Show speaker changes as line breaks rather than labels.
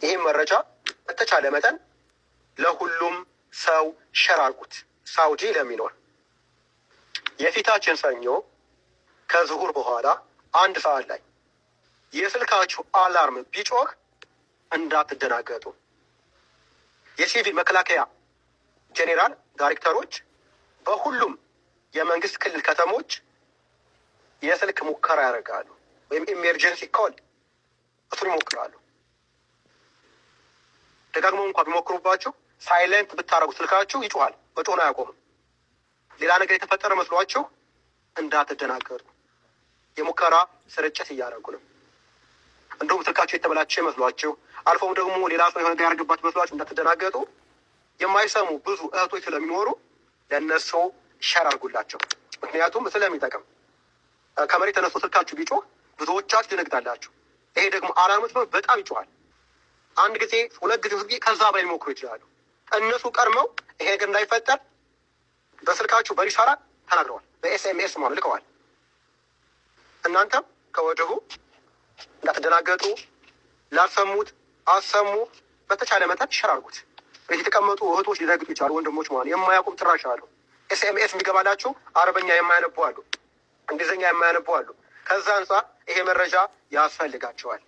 ይህም መረጃ በተቻለ መጠን ለሁሉም ሰው share አድርጉት። ሳውዲ ለሚኖር የፊታችን ሰኞ ከዙሁር በኋላ 1 ሰዓት ላይ የስልካችሁ alarm ቢጮህ እንዳትደናገጡ። የሲቪል መከላከያ ጄኔራል ዳይሬክተሮች በሁሉም የመንግስት ክልል ከተሞች የስልክ ሙከራ ያደርጋሉ፣ ወይም emergency call እሱን ይሞክራሉ። ደጋግመው እንኳ ቢሞክሩባችሁ silent ብታደርጉ ስልካችሁ ይጮሃል፣ መጮህን አያቆምም። ሌላ ነገር የተፈጠረ መስሏችሁ እንዳትደናገጡ። የሙከራ ስርጭት እያደረጉ ነው። እንዲሁም ስልካችሁ የተበላሸ መስሏችሁ፣ አልፎም ደግሞ ሌላ ሰው የሆነ ነገር ያደርግባችሁ መስሏችሁ እንዳትደናገጡ። የማይሰሙ ብዙ እህቶች ስለሚኖሩ ለእነሱ share አድርጉላቸው። ምክንያቱም ስለሚጠቅም፣ ከመሬት ተነስቶ ስልካችሁ ቢጮህ ብዙዎቻችሁ ትደነግጣላችሁ። ይሄ ደግሞ alarm ስለሆነ በጣም ይጮሃል። አንድ ጊዜ፣ ሁለት ጊዜ፣ ሶስት ጊዜ፣ ከዛ በላይ ሊሞክሩ ይችላሉ። እነሱ ቀድመው ይሄ ነገር እንዳይፈጠር በስልካችሁ በሪሳራ ተናግረዋል። በ SMS ማለት ልከዋል። እናንተም ከወዲሁ እንዳትደናገጡ፣ ላልሰሙት አሰሙ። በተቻለ መጠን share አድርጉት። ቤት የተቀመጡ እህቶች ሊደነግጡ ይችላሉ። ወንድሞች ማለት የማያውቁም ጭራሽ አሉ። SMS የሚገባላቸው አረበኛ የማያነቡ አሉ፣ እንግሊዝኛ የማያነቡ አሉ። ከዛ አንጻር ይሄ መረጃ ያስፈልጋቸዋል።